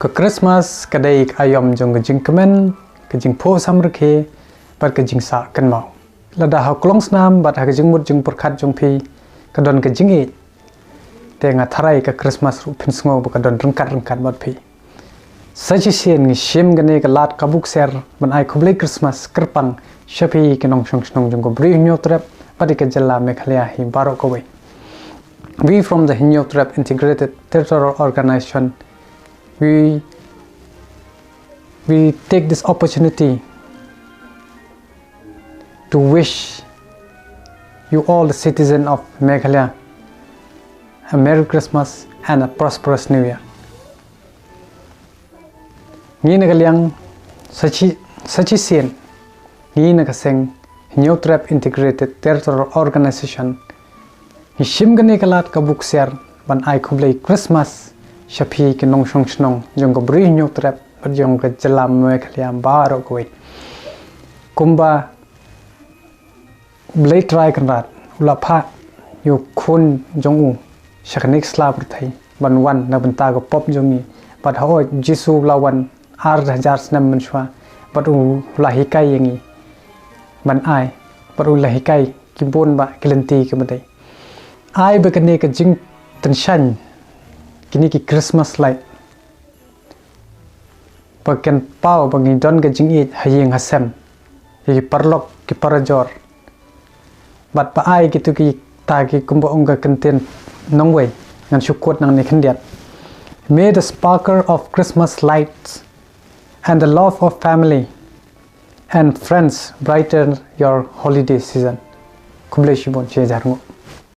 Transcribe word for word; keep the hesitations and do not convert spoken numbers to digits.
Ka Christmas ka dei ka aiom jong ka jingkmen, ka jingphohsam rkhie, bad ka jingsah kynmaw. Lada ha u klong snam bad ha ka jingmut jingpyrkhat jong phi ka don ka jingïeit, te nga tharai ka Christmas ruh phin sngew ba ka don ryngkat ryngkat bad phi. Sa shisien ngi shim kane ka lad ka buk ser ban ai khublei Christmas kyrpang sha phi ki nongshong shnong jong ka Bri Hynñiewtrep bad ïa ka jylla Meghalaya hi baroh kawei. We from the Hynñiewtrep Integrated Territorial Organization, we we take this opportunity to wish you all, the citizen of Meghalaya, a Merry Christmas and a prosperous New Year. Ngi na ka liang sa shi-, sa shisien, ngi na ka seng Hynñiewtrep Integrated Territorial Organization, ngi shim kane ka lad ka buk ser ban ai khublei Christmas sha phi ki nongshong shnong jong ka Bri Hynñiewtrep bad jong ka jylla Meghalaya baroh kawei. Kumba U Blei Trai Kynrad u la phah ïa u Khun jong u sha kane ka sla pyrthei ban wan na bynta ka pop jong ngi, bad hooid, Jisu u la wan ar hajar snem mynshuwa bad u la hikai ïa ngi ban ai, bad u la hikai ki bun bah ki lynti kiba dei. Ai ba kane ka jingtyngshaiñ kine ki Christmas light ba kan paw ba ngi don ka jingïeit ha ïing ha sem, ïa ki paralok ki parajor, bad ba ai kito kita ki, kumba ong ka kyntien nongwei, ngan shu quote nangne khyndiat: "May the sparkle of Christmas lights and the love of family and friends brighten your holiday season." Khublei shibun, shi hajar nguh.